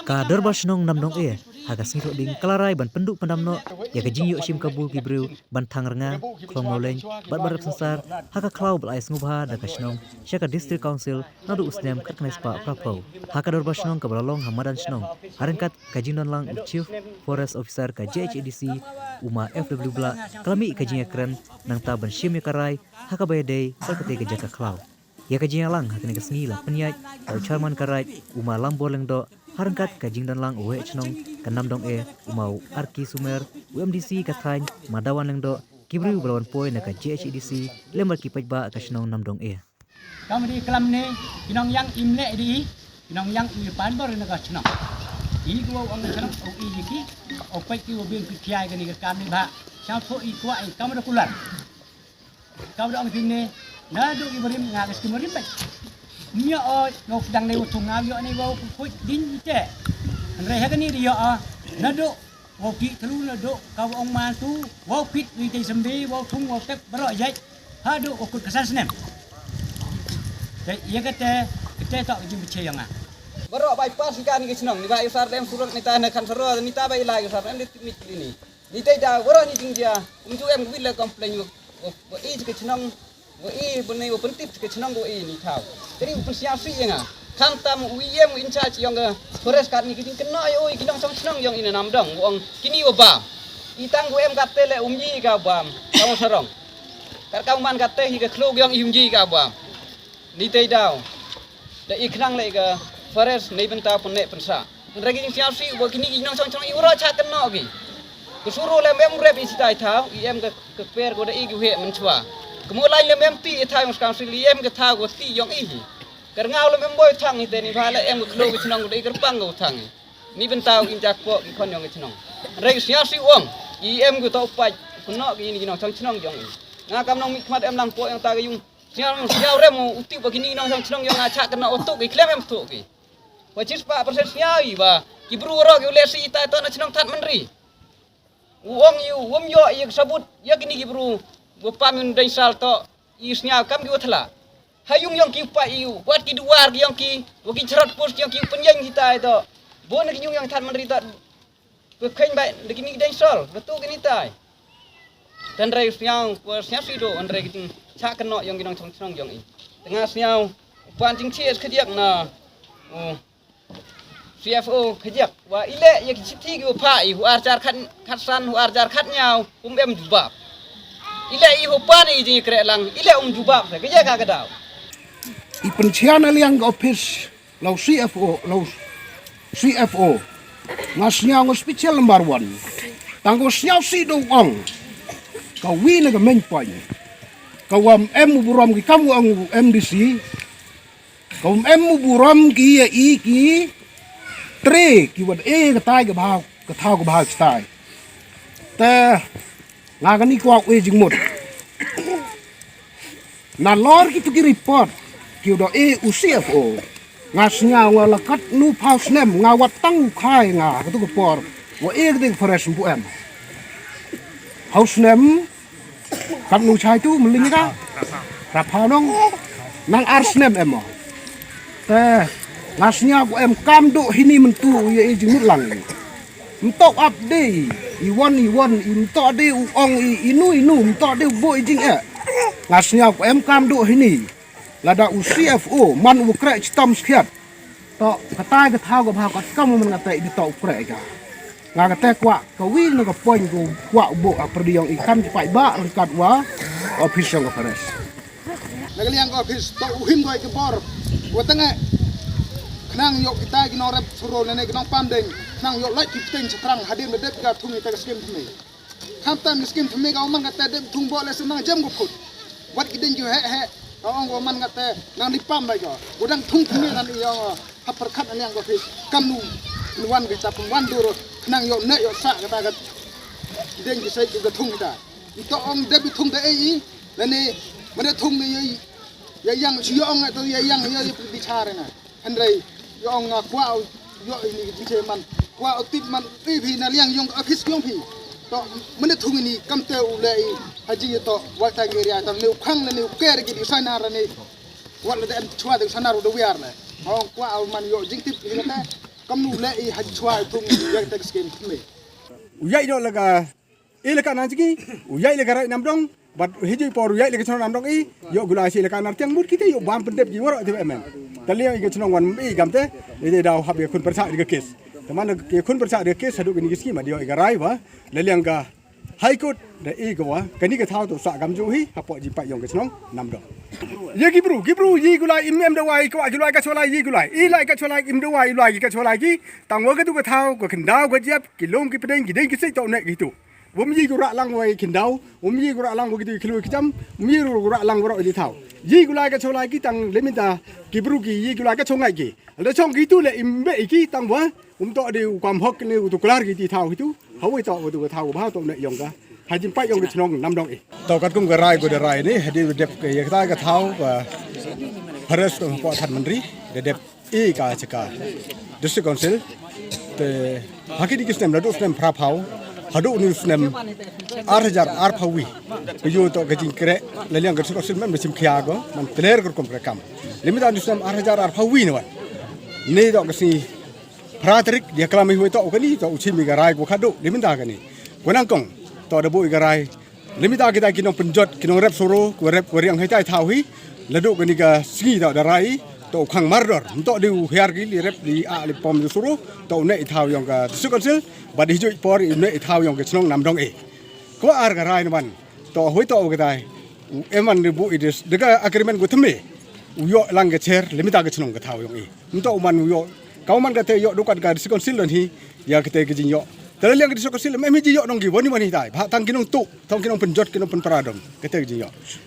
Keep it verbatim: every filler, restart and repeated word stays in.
Ka Dorbar Shnong Namdong A ha ka sngi Thohdieng ka la rai ban pynduh pyndam noh ïa ka jingïoh shim kabu ki briew ban thang rnga, khlong mawleiñ bad ban rep synsar ha ka khlaw ba la ai sngewbha da ka shnong sha ka District Council naduh u snem khatkhyndai spah phra phew. Ha ka Dorbar Shnong kaba la long ha madan shnong, ha ryngkat ka jingdon lang u Chief Forest Officer ka J H A D C, u Ma F W Blah, ka la mih ka jingïakren nangta ban shim ïa ka rai ha kaba ïadei bad katei ka jaka khlaw. Ïa ka jingïalang ha kane ka sngi la pynïaid da u Chairman ka Raid, u Ma Lambor Lyngdoh, ha ryngkat ka jingdon lang u Waheh Shnong ka Namdong A, u Ma u Arki Sumer, u M D C ka thaiñ, Ma Dawan Lyngdoh, ki briew ba la wan poi na ka J H A D C lem bad ki paidbah ka shnong Namdong A. Kam dei klam ne, ki nongïang im leh dei, ki nongïang i pan bor na ka shnong. I ko wa ong ka shnong, o i ki, o peit ki wa bin ki thiai kani ka kam ni ba. Sngewthuh i kwah i kam da kular. Ka wa da ong phin ne, naduh i barim nga ka skim barim peit. Mia o, no pdang ne wa thung nga, ïoh ne wa kuit ding ite. Hynrei ha kani dei ïoh o, naduh wa ki tru naduh ka wa ong man tu, wa pit wi te sembe, wa thung wa tep baroh jait. Haduh wa kut ka san snem. Te ïa kate, kate tok ka jingpynshai ïa nga. Baroh bai pas ka ni ka shnong, ni ba ïa sar dem surok ni ta na kan saro, ni ta bai la ïa sar dem di mit ni. Ni te da waroh ni jingjia, um ju em wit la complain wa, wa, wa i ka chnong, wa i bnei wa pyntip ka chnong wa i ni thaw. Teri u pynsiaw si ïa nga. Khamtam u ïem u in charge ïong ka forest kat ni ki jingkynnoh ïa u i ki nongchong chnong ïong i na Namdong, wa ong kini wa bam. I tang u em kat te le um ji ka bam, ka wa sarong. Kat ka man kat te hi ka khluk ïong i um ji ka bam. Ni te daw. Da i khnang le ka forest nei bynta pynne pynsa. Hynrei ki jingsngewsih ba kini ki nongchong chnong i u ro cha kynnoh ki. Ka suru le mem rep i sitai thaw, i em ka, ka per ko da i ki weh mynchwa. Ka mulai le mem ti i thaw ïong skang sili em ka thaw ko ti ïong i hi. Ka rngaw le mem boi thang i te ni ba le em ka khlok ki chnong ko da i ka rpang ko thang i. Ni bynta u in jak po ki khon ïong ki chnong. Hynrei ki sngewsih ong, i em ko to pach, kynnoh ki ni ki nongchong chnong ïong i. Nga kam nong mih khmat em lang po ïong ta ka yung. Sñiaw, sñiaw rem u tip ba kini nongchong chnong ïong nga chah kynnoh u tuk ki khlem em tuk ki. Wa chis pa persen sñiaw i ba ki bru ro ki u leh si i tai to na chnong Thadmynri. U ong i u wym ïoh i ka sabut ïa kini ki bru. Wa pam yun dei sal to i sñiaw kam ki wa thla. Ha yung ïong ki u pa i u wat ki duwar ki ïong ki wa ki chrot pus ki ïong ki u pynïeng ki tai to. Bo na ki yung ïong Thadmynri to. Pynkheiñ bad da kini ki deng sol, da tu kini tai. Hynrei sñiaw, pynsiaw sih do, hynrei ki jingchah kynnoh ïong ki nongchong chnong ïong i. Te nga sñiaw, u pan jingchih khadiak na, u C F O khadiak. Wa i leh ïa ki chithi ki u pha i, u ar jar khat, khat san, u ar jar khat ñiaw, um em jubab. I leh i u pan i jingkreh lang, i leh um jubab, te ka ïa ka ka daw. I pynchian a liang ka office. Lau C F O, lau C F O. Nga sñiaw nga special number one. Tang ko sñiaw si do ong. Ka wi na ka main point. Ka wam em u burom ki kam u ong u M D C. Ka wam em u burom ki ya i ki tre ki wat e ka tai ka bha, ka thau ka bha ka tai. Te nga kani kwah u e jingmut. Nalor kitu ki report ki u da e u C F O. Nga sñiaw nga la katnu phaw snem nga wat tang u khai nga katu ka por. Wa e katu ka forest mpu em. Phaw snem katnu chai tu mling ka. Ra phaw nong nang ar snem em mo. Te nga sñiaw ko em kam do hini myntu ya e jingmut lang. Mtok ap de i wan i wan i mtok de u ong i inu inu mtok de u bo i jing eh. Nga sñiaw ko em kam do hini. Lada u C F O man u kreh chitom skhiat. To katai ka thau ka bha ka kam man kata i to u kreh ka. Nga kata kwah ka wi na ka point ko kwah u bo a perdiong i kam chipai ba rengkat wa office ka forest. Na ka liang ka office to u him doi ki bor. Wa tang eh. Khnang ïoh kita ki nong rep suro ne ne ki nong pam deng. Khnang ïoh lait ki pteng chatrang hadien da dep ka thung ita ka skim thymme. Khamtam ki skim thymme ka man kata dep thung bo le sum nang jem ko phut. Wat ki deng ju he he. Ka ong ko man kata nang di pam bai ko. Wa dang thung thymme nan i ong ha pyrkhat na liang ka office. Kam nu wan kita pun wan duro. Khnang ïoh ne ïoh sa kata ka deng ki sai ka thung kita. Ito ong dep thung ta ei i. Lane mane thung ne ïoh ïa yang shi ïoh ong to ïa yang ïoh ïa bichar na. Hynrei ïoh ong nga kwah ïoh ini ki jingche man. Kwah u tip man i phi na liang ïong office ïong phi. To mane thung ini kam te u le i haji to wal ta ngi ria to ne u khang ne u ker ki di sana ra ne. Wal de em chwa de sana ru de wiar le. Ong kwah u man ïoh jingtip hi te. Kam nu le i ha chwa i thung ya tek skin me. U yai do laga e laka nang jiki, u yai laka rai nam dong, bat hiji por u yai laka chong nam dong i, yo gula si laka nar tiang mut kita yo bam pendep ki waro te men. Taliang i ka chong wan i gamte, i de dau hab ya kun persa di ka kes. Teman ke kun persa di ka kes hadu kini kiski ma dio i ka rai ba, laliang ka High Court da i ka wa, kani ka thaw to sa gam ju hi, hapo ji pa yong ka chnong nam dong. Ye ki bru, ki bru, yi gulai im em da wai, ka wa gulai ka cholai yi gulai. I lai ka cholai im da wai, lai ka cholai ki. Tang wa ka tu ka thaw, ka kendau ka jep, ki lom ki pedeng, ki deng ki sei to ne ki tu. Wom yi gura lang wai kendau, wom yi gura lang wa ki tu ki lu ki jam, wom yi gura lang wa ro di thaw. Yi gulai ka cholai ki tang leminta, ki bru ki, yi gulai ka chongai ki. Ala chong ki tu le im be ki tang wa, um to di u kam hok ni u tu klar ki ti thaw ki tu. Hawai to wa tu ka thaw ba to ne yong ka. Ha jin pa yong ka chnong nam dong i. To kat kum ka rai ko da rai ni, hadi dep ka ya ka thaw ka Pares ko po than mandri, da dep i ka chaka District Council. Te haki di ki snem la du snem phra phaw, hadu ni snem ar hajar ar phaw wi. Ka yu to ka jingkre, la liang ka District Council mem da chim khia ko, man teler ka rukom kre kam. Limita ni snem ar hajar ar phaw wi ni wan. Ni to ka si phra tarik dia klam i hui to ka ni, to u chim i ka rai ko khadu, limita ka ni. Ko nang kong, to da bu i ka rai. Limita kita ki nong penjot, ki nong rep soro, ko rep ko riang hai tai thaw hi. Ladu kani ka sngi ta da rai, to khang mardor. Nto di u hiar ki li rep li a li pom di soro, to ne i thaw yong ka District Council, ba di hijui por i ne i thaw yong ka chnong nam dong e. Ko ar ka rai naman, to hui to ka tai. U eman di bu i dis, de ka agreement ko theme. U yo lang ka cher, limita ka chnong ka thaw yong e. Nto u man u yo, ka u man ka te yo dukat ka District Council don hi, ya ka te ka jing yo. Tala liang ka District Council, me mi ji yo nong ki, wani wani tai. Ba tang ki nong tu, tang ki nong penjot, ki nong penparadom, ka te ka jing yo.